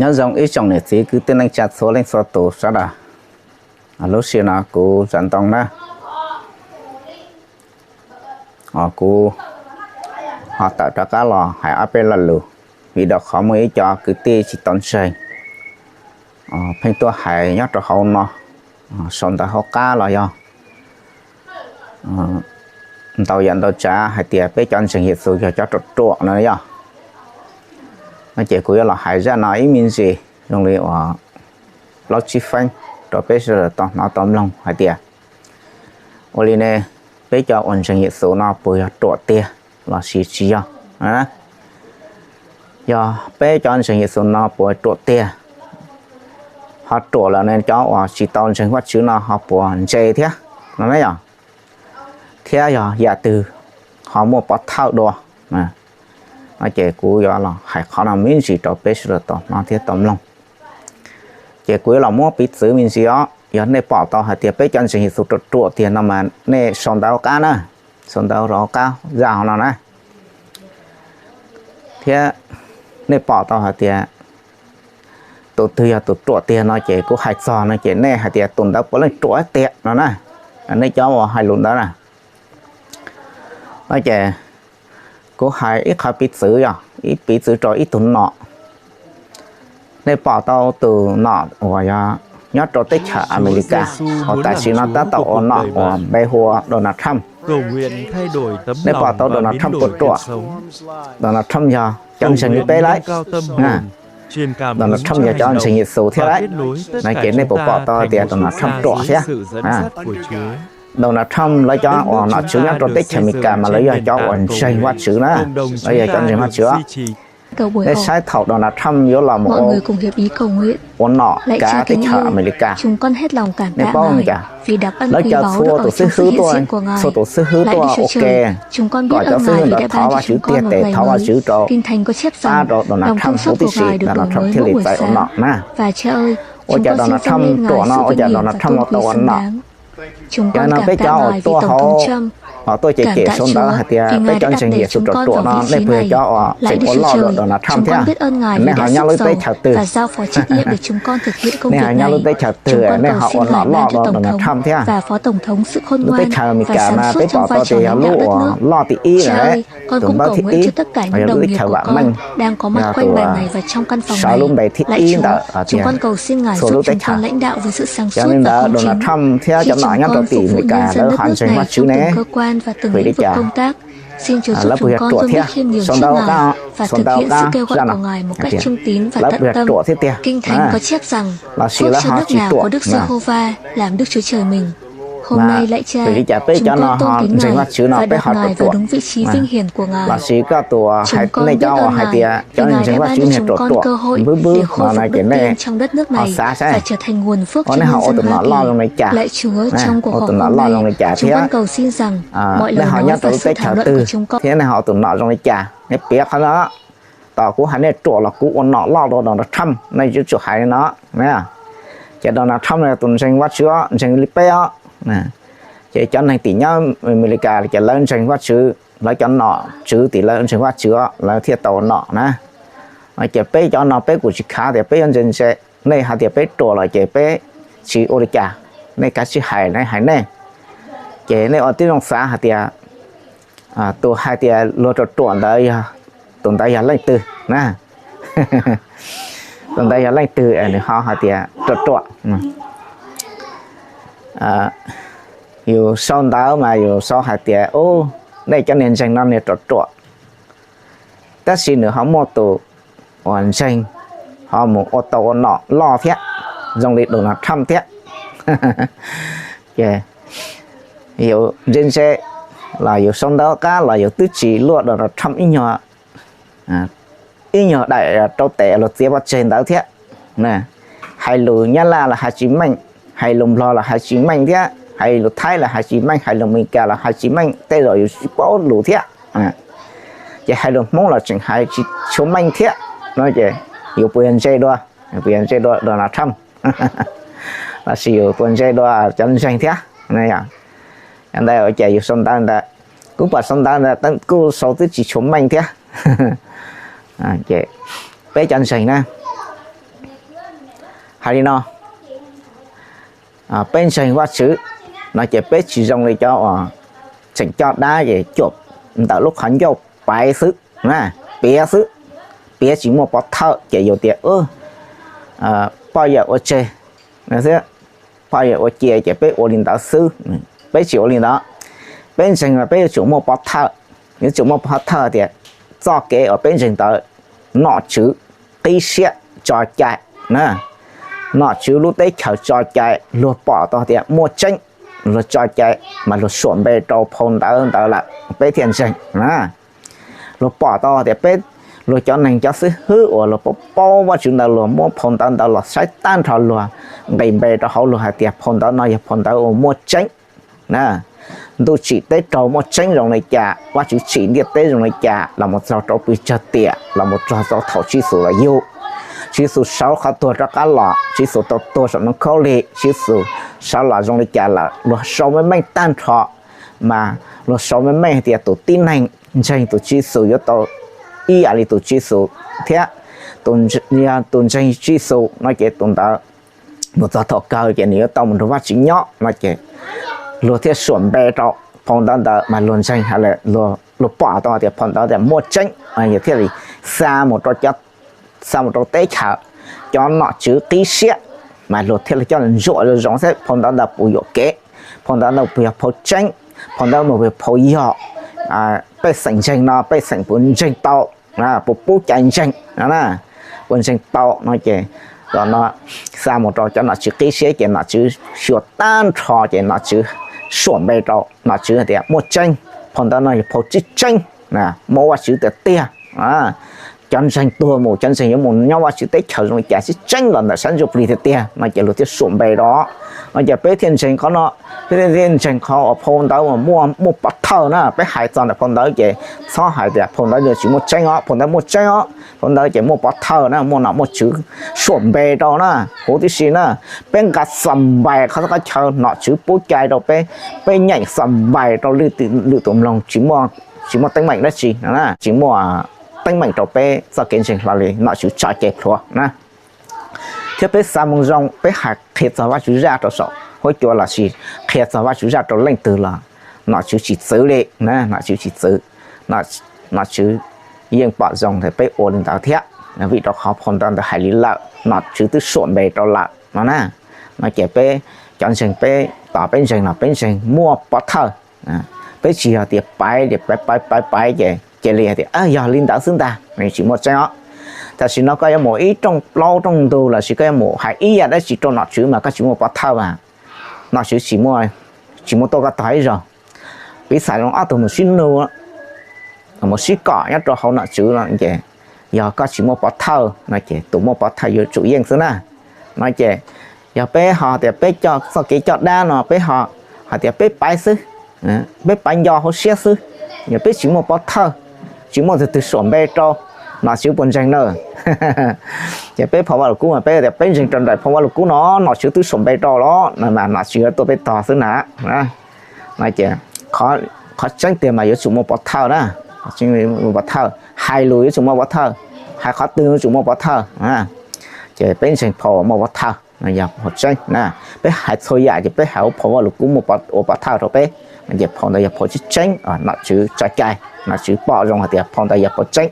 Nyob zoo ib tsoom niam txiv kwv tij neej tsa txhua leej txhua tus sawv daws. Lub sij hawm no kuv Zam Ntoo na, kuv ho tawm rov qab los hais ob peb lo lus, vim rau qhov muaj ib co kwv tij tsis tau ntseeg pheej tuaj hais nyob rau hauv no, sau ntawv hauv qab los yog ntau yam ntau tsav hais tias peb cov ntseeg Yexus yog cov ruam ruam no yog. No ces kuv yuav los hais zaj no ib me ntsis zoo li uas plaub tsib feeb rau peb sawv daws tau hnov tau mloog hais tias ua li ne, peb cov uas ntseeg Yexus no puas yog ruam tiag los sis tsis yog? Yog peb cov ntseeg Yexus no puas ruam tiag? Ho ruam lawm ne cov uas tsis tau ntseeg Vajtswv no ho puas ntse thiab no na yog? Thiab yog yam twg ho muaj pov thawj dua? No ces kuv yuav los hais qhov no me ntsis rau peb sawv daws tau hnov thiab tau mloog. Ces kuv yuav los muab piv txwv me ntsis os, yog nej pom tau hais tias peb cov ntseeg Yexus ruam ruam tiag no mas nej sau ntawv hauv qab na, sau ntawv hauv qab zaj hauv no na. Thiab nej pom tau hais tias tus twg yog tus ruam tiag no ces kuv hais txog no ces nej hais tias tus ntawd puav leej ruam tiag no na, nej cov uas hais lus ntawd na. No ces kuv hais ib qho piv txwv, yog ib piv txwv rau ib tug nom. Nej pom tau tus nom uas yog nyob rau teb chaws Amelikas uas tam sim no tab tom ua nom uas npe hu ua Donald Trump. Nej pom tau Donald Trump puas ruam? Donald Trump yog cov ntseeg li peb lawm. Donald Trump yog cov ntseeg Yexus thiab lawm. No ces nej puas pom tau tias Donald Trump ruam thiab? Donald Trump lawv cov uas nom tswv nyob rau teb chaws Amelikas mas lawv yog cov uas ntseeg Vajtswv na, lawv yog cov ntseeg Vajtswv os. Nej saib thaum Donald Trump yuav los mus ua nom kav teb chaws Amelikas, nej paub li cas? Lawv caw txhua tus xib hwb tuaj, txhua tus xib hwb tuaj ua ke, kom cov xib hwb ntawd thov Vajtswv tiag tes thov Vajtswv rau, pab rau Donald Trump huv tib si Donald Trump thiaj li txais ua nom na. Ua cas Donald Trump ruam no ua cas Donald Trump los tau ua nom? Yog no peb cov uas tuaj hauv, tuaj cem cem sau ntawv hais tias peb cov ntseeg Yexus ruam ruam no nej puas yog cov uas tseem ua loj dua Donald Trump thiab? Nej ho nyob lub teb chaws twg? Nej ho nyob lub teb chaws twg nej ho ua nom loj dua Donald Trump thiab? Lub teb chaws Amelikas mas peb pom tau tias yog lub uas loj tib ib lawm, tus npawb thib ib, yog lub teb chaws vam meej, yog tus sawv lub npe thib ib ntawm tias txhua lub teb chaws. Yog li ntawd Donald Trump thiab cov nom nyob rau tim Amelikas lawv ho ntseeg Vajtswv ne? Vim li cas? Lawv puas yog ruam thiab? Sau ntawv qab, sau ntawv qab zaj no, lawv puas yog ruam thiab tiag? Los sis lawv ho tsis ruam? Vim li cas peb cov no ho ntseeg Vajtswv no peb ho ruam ruam? Los sis koj tus, nej cov uas hais tias cov ntseeg Vajtswv niag ruam ruam npwb npwb no no ces nej ho xav saib, ua nej ho ua tus nom loj zoo li cas? Ua tus nom loj zoo li cas thiab? Nej ho nyob rau lub teb chaws twg thiab nej ho ua tus nom zoo li cas? Nej piav qhov no. Tos kuv hais nej ruam los kuv ua nom loj dua Donald Trump, nej yuav tsum hais li no. Ces Donald Trump no yog tus ntseeg Vajtswv os, ntseeg li peb os. Ces cov neeg tim nyob Amelikas ces lawv ntseeg Vajtswv, lawv cov nom tswv tim lawv ntseeg Vajtswv os, lawv thiaj tau ua nom na. Ces peb cov no peb kuj tsis khav tias peb yuav ntse ntse, nej hais tias peb ruam los ces peb tsis ua li cas, nej kav tsij hais, nej hais nej. Ces nej ua tib zoo xav hais tias tus hais tias luag ruam ruam ntawd, tus ntawd yog leej twg na? Tus ntawd yog leej twg nws ho hais tias ruam ruam? Yus sau ntawv mas yus sau hais tias, u, nej cov niag ntseeg no niag ruam ruam. Tab sis nws ho muaj tus uas ntseeg ho mus ua tau ua nom loj thiab, zoo li Donald Trump thiab. Ces yus ntse ntse los yus sau ntawv qab los yus twb tsis luaj Donald Trump ib nyuag, ib nyuag daim rau tes luag txiav pov tseg ntawd thiab. Hais lus Nyab Laj los hais tsis meej, hais lus Nplog los hais tsis meej thiab, hais lus Thaib los hais tsis meej, hais lus Amelikas los hais tsis meej, tej zaum yus tsis paub lus thiab. Ces hais lus Hmoob los tseem hais tsis tshua meej thiab. No ces yus puas yog ntse dua, puas yog ntse dua Donald Trump? Los sis yus puas ntse dua cov ntseeg thiab? Ntawd ua cas yus sau ntawv ntawd, kuv pom sau ntawv ntawd kuj sau twb tsis tshua meej thiab. Peb cov ntseeg na, Hais li no, peb ntseeg Vajtswv no ces peb tsis zoo li cov uas tseem coj dab ces cuam ntawm lub qhov ncauj paiv xwb, piav xwb, piav tsis muaj pov thawj ces yus tias poj yawm ua tseg, poj yawm ua cia ces peb ua li ntawd xwb. Peb tsis ua li ntawd, peb ntseeg mas peb yuav tsum muaj pov thawj, yuav tsum muaj pov thawj tias txoj kev uas peb ntseeg ntawd nom tswv qib siab tso cai na, nom tswv lub teb chaws tso cai, luag pom tau tias muaj tseeb, luag tso cai mas luag suam npe rau phau ntawv ntawd lawm peb thiaj ntseeg na. Luag pom tau tias peb, luag cov neeg cov xib hwb uas luag paub paub Vajtswv ntawd luag muab phau ntawv ntawd los saib tag nrho luag nqis npe rau hauv luag hais tias phau ntawv no yog phau ntawv uas muaj tseeb na. Ntuj tsim teb raug muaj tseeb zoo li cas, Vajtswv tsim ntiaj teb zoo li cas los mus txog rau pes tsawg tiam los mus txog thaum Tswv Yexus los yug, Tswv Yexus sawv qhov tuag rov qab los, Tswv Yexus tau tuag saum ntoo khaub lig, Tswv Yexus sawv los zoo li cas lawm, luag sau meej meej tag nrho. Mas luag sau meej meej hais tias tus tib neeg ntseeg tus Tswv Yexus yuav tau ib yam li tus Tswv Yexus thiab, yog tus ntseeg Tswv Yexus no ces tus ntawd mus txog thaum kawg ces nws yuav tau mus nrog Vajtswv nyob no ces luag thiaj suam npe rau phau ntawv ntawd mas luag ntseeg, luag pom tau tias phau ntawv ntawd muaj tseeb, yog thiaj li xa mus rau xa mus rau teb chaws, cov nom tswv qib siab, mas luag thiaj li coj ntsuam zoo zoo saib phau ntawv ntawd puas yuam kev, phau ntawv ntawd puas yog phau tseeb, phau ntawv ntawd puas yog phau yog, pej xeem ntseeg no pej xeem puas ntseeg tau, puas pub cai ntseeg no, puas ntseeg tau no ces no xa mus rau cov nom tswv qib siab ces nom tswv xyuas tag nrho ces nom tswv suam npe rau, nom tswv hais tias muaj tseeb, phau ntawv no yog phau tseeb tseeb, muaj Vajtswv tiag tiag. Cov ntseeg tuag mus, cov ntseeg yuav mus nyob Vajtswv teb chaws zoo li cas tseeb tseeb los ntawm sab ntsuj plig tiag tiag no ces luag thiaj suam npe rau no ces peb thiaj ntseeg qhov no, peb thiaj ntseeg qhov uas phau ntawv uas muaj muaj pov thawj na. Peb hais txog ntawm phau ntawv ces txhob hais tias phau ntawv tsis muaj tseeb os, phau ntawv muaj tseeb os, phau ntawv ces muaj pov thawj na, muaj nom muaj tswv suam npe rau na, huv tib si na. Peb nqa xa npais qhov txoj qhov chaw nom tswv pub cai rau peb, peb nyeem xa npais rau lwm tus mloog tsis muaj teeb meem dab tsi, tsis muaj teeb meem rau peb txoj kev ntseeg hlo li, nom tswv tso cai plhuav na. Thiab peb xa moo zoo, peb hais qhia txog Vajtswv zaj rau saum huab cua lossis qhia txog Vajtswv zaj rau leej twg los nom tswv tsis txwv li, nom tswv tsis txwv, nom tswv yeej pom zoo tias peb ua li ntawd thiab, vim rau qhov phau ntawv ntawd hais li lawm, nom tswv twb suam npe rau lawm no na. No ces peb cov ntseeg peb tos peb ntseeg los peb ntseeg muaj pov thawj. Peb tsis yog tias paiv paiv paiv paiv ces cia li tias yog li ntawd xwb ntag, tsis muaj tseeb os. Tam sim no koj yuav mus ib rooj plaub rooj ntug lossis koj yuav mus hais ib yam dab tsi rau nom tswv mas koj tsis muaj pov thawj mas nom tswv tsis muaj tuaj koj tog ib zaug. Piv xam zoo ob tug mus sib nug, mus sib kom nyob rau hauv nom tswv no ces yog koj tsis muaj pov thawj no ces tus muaj pov thawj yuav tsum yeej xwb na. No ces yog peb ho tias peb coj txoj kev coj dab no peb ho hais tias peb paiv xwb, peb paiv nco hauv siab xwb, yog peb tsis muaj pov thawj, tsis muaj tus twg suam npe rau, nom tswv puas ntseeg na? Ces peb phau Vaj Lug Kub mas peb tias peb ntseeg rau nraim phau Vaj Lug Kub no, nom tswv twb suam npe rau los no mas nom tswv yuav tuaj peb tog xwb na. No ces qhov tseeb tiag mas yuav tsum muaj pov thawj na, pov thawj, hais lus yuav tsum muaj pov thawj, hais qhov twg yuav tsum muaj pov thawj. Ces peb ntseeg phau muaj pov thawj no yog phau tseeb na. Peb hais txhua yam ces peb hais ua phau Vaj Lug Kub muaj ua pov thawj rau peb, ces phau ntawd yog phau tseeb tseeb, nom tswv tso cai, nom tswv pom zoo hais tias phau ntawd yog phau tseeb,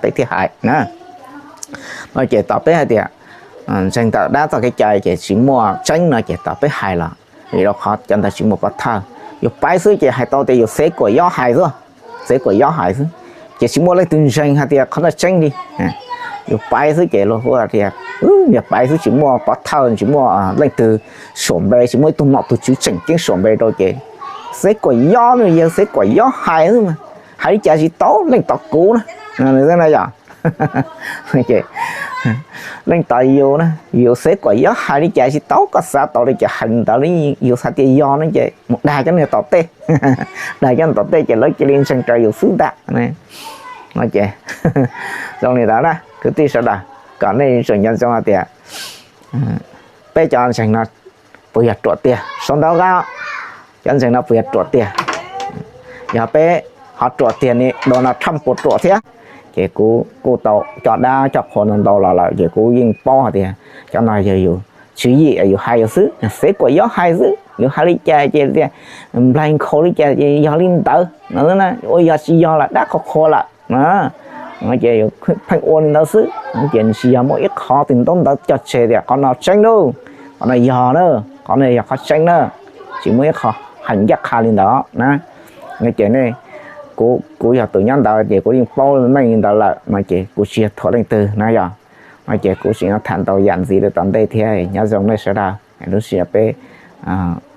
peb thiaj hais na. No ces tos peb hais tias ntseeg ntawm dab txoj kev cai ces tsis muaj tseeb no ces tos peb hais los vim rau qhov cov ntawd tsis muaj pov thawj. Yus paiv xwb ces hais tau tias yus xev kuam yob hais xwb, xev kuam yob hais xwb, ces tsis muaj leej twg ntseeg hais tias qhov ntawd tseeb li. Yus paiv xwb ces luag hu tias yog paiv xwb tsis muaj pov thawj, tsis muaj leej twg suam npe, tsis muaj ib tug nom tus tswv tseem ceeb suam npe rau ces xev kuam yob, yawg xev kuam yob hais xwb mas, hais li cas tsis tau, leej tos kuv na, yom. Leej tos yus na, yus xev kuam yob hais li cas tsis tau, koj xav tau li cas hais ntawd li, yus xav tias yog no ces mus dag cov neeg tom tej, dag cov neeg tom tej ces lawv cia li ntseeg raws yus xwb ntag. No ces zoo li ntawd na kwv tij sawv daws, kom nej tseem nco ntsoov hais tias peb cov ntseeg no puas yog ruam tiag, sau ntawv qab, cov ntseeg no puas yog ruam tiag. Yog peb ho ruam tiag ni Donald Trump puas ruam thiab? Ces kuv kuj tau coj dab coj qhua ntau ntau los lawm ces kuv yeej paub hais tias cov no yog yus tswv yim yus hais yus xwb, xev kuas yuav hais xwb, yus hais li cas ces tias nplaig nkhaus li cas ces yog li ntawd no na, ua yog tsis yog lam dab qhuas qhuas lawm no. Ces yus pheej ua li ntawd xwb ces nws tsis yog muaj ib qhov twg ntaub ntawv cog tseg tias qhov no tseeb lauj, qhov no yog na, qhov no yog qhov tseeb na, tsis muaj ib qho hais ncaj qha li ntawd na. Ces nej, kuv, kuv yog tus nyob ntawd ces kuv yeej paub meej li ntawd lawm no ces kuv tsis yog thuam leej twg na yog. No ces kuv tseem yuav tham ntau yam ntxiv rau tom ntej thiab, nyob zoo nej sawv daws. Lub sij hawm peb,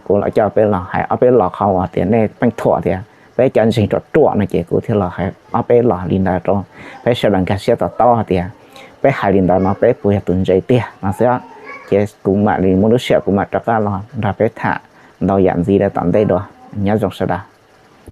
kuv los coj peb los hais ob peb los qhov uas tias nej pheej thuam tias peb cov ntseeg ruam ruam no ces kuv thiaj los hais ob peb los li ntawd rau peb sawv daws nkag siab to taub hais tias peb hais li ntawd no peb puas yog tus ntse tiag no xwb. Ces kuv mam li muaj lub sij hawm kuv mam rov qab los nrog peb tham ntau yam ntxiv rau tom ntej dua. Nyob zoo sawv daws.